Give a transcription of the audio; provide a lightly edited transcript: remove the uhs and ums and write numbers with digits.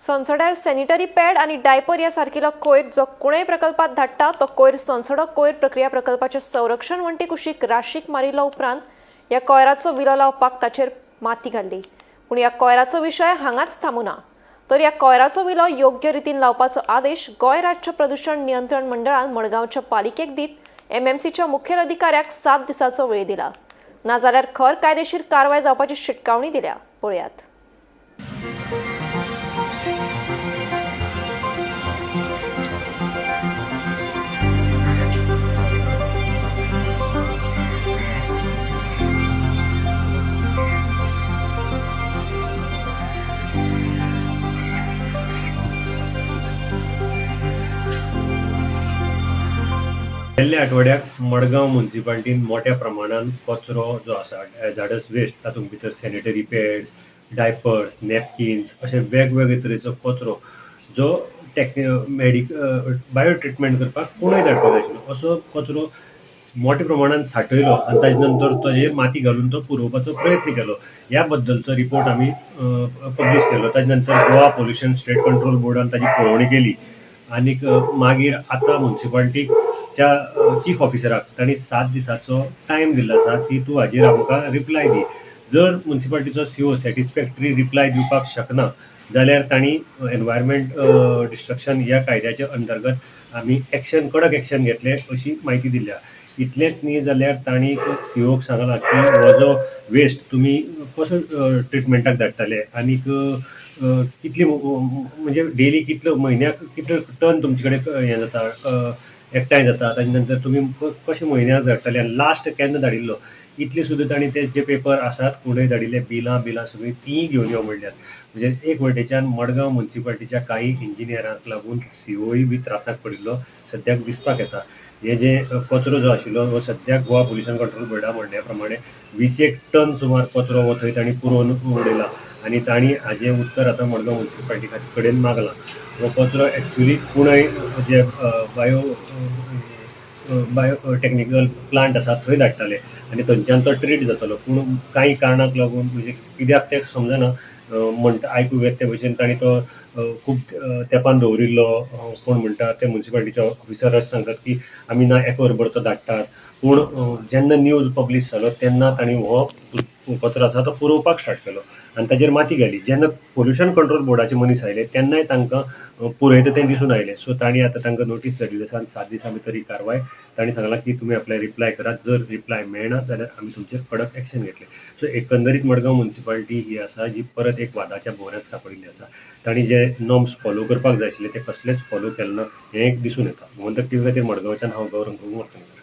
सोनसड्यार sanitary pad आनी diaper ह्या सारकिलो कोयर जो कुणय प्रकल्पात धाडटा तो कोयर सोनसडो कोयर प्रक्रिया प्रकल्पाच्या संरक्षण वण्टी कुशीक राशीक मारिल्लो उपरांत ह्या कोयराचो विलो लावपाक ताचेर माती घाल्ली. पूण ह्या कोयराचो विशय हांगाच थांबूना, तर ह्या कोयराचो विलो योग्य रितीन लावपाचो आदेश गोंय राज्य प्रदूषण नियंत्रण मंडळान मडगांवच्या पालिकेक दीत एमएमसीच्या मुखेल अधिकाऱ्याक 7 दिसाचो वेळ दिला. नाजाल्यार खर कायदेशीर कारवाय जावपाची शिटकावणी दिल्या. पळयात. गेल्ल्या आठवड्याक मडगांव मुन्सिपाल्टीन मोठ्या प्रमाणान कचरो जो आसा हॅजार्डस वेस्ट, तातूंत भितर सॅनिटरी पॅड्स, डायपर्स, नॅपकिन्स अशे वेगवेगळे तरेचो कचरो जो बायो ट्रिटमेंट करपाक कोणूय धाडपाक जाय आशिल्लो असो कचरो मोठ्या प्रमाणान साठयलो आनी ताजे नंतर ताजेर माती घालून तो पुरोवपाचो प्रयत्न केलो. ह्या बद्दलचो रिपोर्ट आमी पब्लीश केलो. ताजे नंतर गोवा पोल्युशन स्टेट कंट्रोल बोर्डान ताजी पळोवणी केली आनीक मागीर आतां मुन्सिपाल्टीच्या चीफ ऑफिसराक तांणी 7 दिसाचो टायम दिल्लो आसा की तूं हाजेर आमकां रिप्लाय दी. जर मुन्सिपाल्टीचो सीओ सॅटिस्फॅक्टरी रिप्लाय दिवपाक शकना जाल्यार तांणी एनवायरमेंट डिस्ट्रक्शन ह्या कायद्याच्या अंतर्गत आमी एक्शन, कडक एक्शन घेतले अशी म्हायती दिल्या. इतलेंच न्ही जाल्यार तांणी सीओक सांगलां की हो जो वेस्ट तुमी कसो ट्रिटमेंटाक धाडटाले आनीक कितली म्हणजे डेली कितलो म्हयन्याक कितलो टन तुमचे कडेन हें जाता एकठांय जाता, ताजे नंतर तुमी कशें म्हयन्याक धाडटाले आनी लास्ट केन्ना धाडिल्लो, इतले सुद्दां तांणी ते जे पेपर आसात कुणय धाडिल्ले बिलां सगळीं तीं घेवन यो म्हणल्यात. म्हणजे एक वटेच्यान मडगांव मुन्सिपाल्टीच्या कांय इंजिनियरांक लागून सीओय बी त्रासाक पडिल्लो सद्याक दिसपाक येता. हे जे कचरो जो आशिल्लो हो सद्याक गोवा पोल्युशन कंट्रोल बोर्डा म्हणण्या प्रमाणे 20 टन सुमार कचरो हो थंय तांणी पुरोवन उडयला आनी तांणी हाजें उत्तर आतां मडगांव मुन्सिपाल्टी कडेन मागलां. हो कचरो एक्चुली कुणय जे बायो बायो टॅक्निकल प्लांट आसा थंय धाडटाले आनी थंयच्यान तो ट्रीट जातालो. पूण कांय कारणाक लागून म्हणजे कित्याक तें समजना, म्हणटा आयकूंक येता ते भशेन तांणी तो खूब तेंपान दवरिल्लो. कोण म्हणटा ते मुन्सिपाल्टीचे ऑफिसर अशें सांगतात की आमी ना एक वरभर तो धाडटात, पूण जेन्ना न्यूज पब्लीश जालो तेन्ना तांणी हो कचरो आसा तो पुरोवपाक स्टार्ट केलो आनी ताजेर माती घाली. जेन्ना पोल्युशन कंट्रोल बोर्डाचे मनीस आयले तेन्नाय तांकां पुरयता तें दिसून आयलें. सो तांणी आतां तांकां नोटीस धाडिल्ली आसा आनी 7 दिसां भितर ही कारवाय तांणी सांगलां की तुमी आपल्याक रिप्लाय करात, जर रिप्लाय मेळना जाल्यार आमी तुमचेर कडक एक्शन घेतले. सो एकंदरीत मडगांव मुन्सिपाल्टी ही आसा जी परत एक वादाच्या भोंवऱ्यांत सांपडिल्ली आसा. तांणी जे नॉर्म्स फॉलो करपाक जाय आशिल्ले ते कसलेच फॉलो केले ना हें एक दिसून येता. गोमंतक टीव्ही खातीर मडगांवच्यान हांव गौरव गोमर्तन.